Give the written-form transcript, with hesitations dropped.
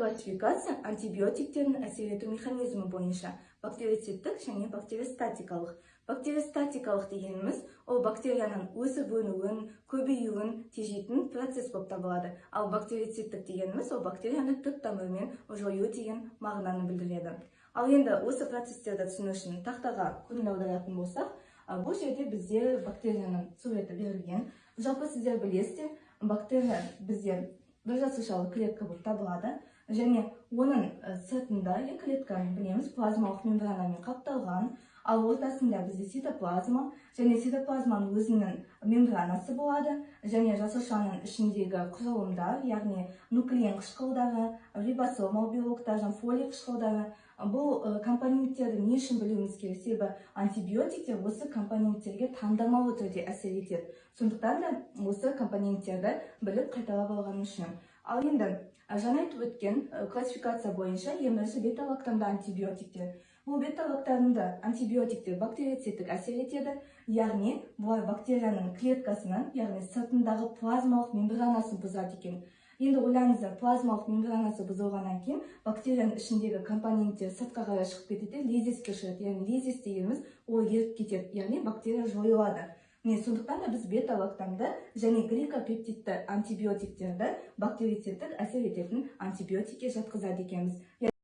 Классификация антибиотиктердің әсер ету механизмі бойынша: бактерицидтік және бактериостатикалық. Бактериостатикалық дегеніміз – ол бактерияның өсіп өнуін, көбеюін тежейтін процесс болып табылады. Ал бактерицидтік дегеніміз – ол бактерияны түп тамырымен жою деген мағынаны білдіреді. Ал енді осы процесстерді түсіну үшін тақтаға көңіл аударатын болсақ, бұл жерде бізде бактерияның суреті берілген. Жалпы, сіздер білесіздер, бактерия бізде бір жасушалы клетка болып табылады және оның сыртында, иә, клетканы білеміз, плазмалық мембранамен қапталған, ал ортасында бізде цитоплазма және цитоплазманың өзінің мембранасы болады және жасушаның ішіндегі құрылымдар, яғни нуклеин қышқылдары, рибосомал белоктар және фолий қышқылдары. Бұл компоненттерді не үшін білуіміз керек? Себебі антибиотиктер осы компоненттерге таңдамалы түрде әсер етеді. Сондықтан да осы компоненттерді біліп, қайталап алған үшін. Ал енді жаңа айтып өткен классификация бойынша ең бірінші бета лактамды антибиотиктер. Бұл бета лактамды антибиотиктер бактерицидтік әсер етеді, яғни бұлар бактерияның клеткасының, яғни сыртындағы плазмалық мембранасын бұзады екен. Енді ойлаңыздар, плазмалық мембранасы бұзылғаннан кейін бактерияның ішіндегі компоненттер сыртқа қарай шығып кетеді де, лизиске ұшырайды. Яғни лизис дегеніміз – ол еріп кетеді, яғни бактерия жойылады. Міне, сондықтан да біз бета лактамды және гликопептидті антибиотиктерді бактерицидтік әсер ететін антибиотикке жатқызады екенбіз.